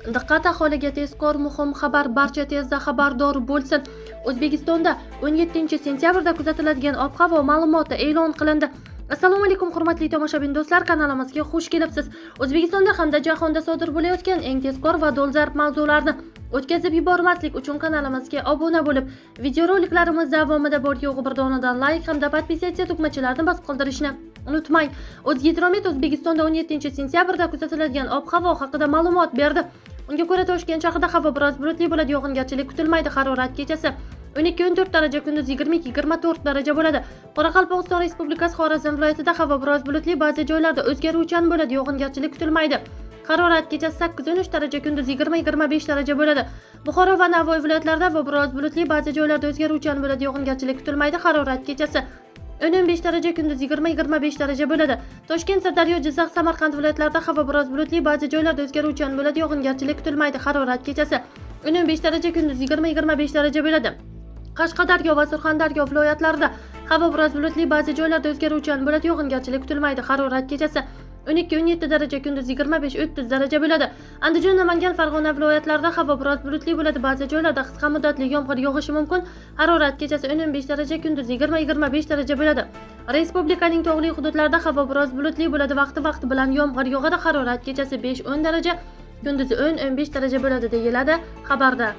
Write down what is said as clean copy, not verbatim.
Diqqat aholiga tezkor muhim xabar, barcha tezda xabardor bo'lsin. O'zbekistonda 17 sentyabrda kuzatiladigan ob-havo ma'lumoti e'lon qilindi. Assalomu alaykum hurmatli tomoshabin do'stlar, kanalimizga xush kelibsiz. O'zbekistonda hamda jahonda sodir bo'layotgan eng tezkor va dolzarb mavzularni o'tkazib yubormaslik uchun kanalimizga obuna bo'lib, videoroliklarimiz davomida bor yo'g'i bir donadan like hamda подписаться tugmachalarini bosib qoldirishni unutmang. O'zgidromet O'zbekistonda 17 sentyabrda kuzatiladigan ob-havo haqida ma'lumot berdi. Unga ko'ra, Toshkent shahrida havo biroz bulutli bo'ladi, yog'ingarchilik kutilmaydi, harorat kechasi 12-14 daraja, kunduz 22-24 daraja bo'ladi. Qoraqalpog'iston Respublikasi Xorazm viloyatida havo biroz bulutli, ba'zi joylarda o'zgaruvchan bo'ladi, yog'ingarchilik kutilmaydi. Harorat kechasi 8-13 daraja, kunduz 20-25 daraja bo'ladi. Buxoro va Navoiy viloyatlarida havo biroz bulutli, ba'zi joylarda o'zgaruvchan bo'ladi, yog'ingarchilik kutilmaydi. Harorat kechasi 10-15 daraja, kunduz 20-25 daraja bo'ladi. Toshkent, Sirdaryo, Jizzax, Samarqand viloyatlarida havo biroz bulutli, ba'zi joylarda o'zgaruvchan bo'ladi, yog'ingarchilik kutilmaydi. Harorat kechasi 10-15 daraja, kunduz 20-25 daraja bo'ladi. Qashqadaryo va Surxondaryo viloyatlarida havo biroz bulutli, ba'zi joylarda o'zgaruvchan bo'ladi, yog'ingarchilik kutilmaydi. Harorat kechasi 12-17 daraja, kunduz 25-30 daraja bo'ladi. Andijon, Namangan, Farg'ona viloyatlarida havo biroz bulutli bo'ladi, ba'zi joylarda qisqa muddatli yomg'ir yog'ishi mumkin. Harorat kechasi 10-15 daraja, kunduz 20-25 daraja bo'ladi. Respublikaning tog'li hududlarida havo biroz bulutli bo'ladi, vaqti-vaqti bilan yomg'ir yog'adi. Harorat kechasi 5-10 daraja, kunduzi 10-15 daraja bo'ladi, deyiladi xabarda.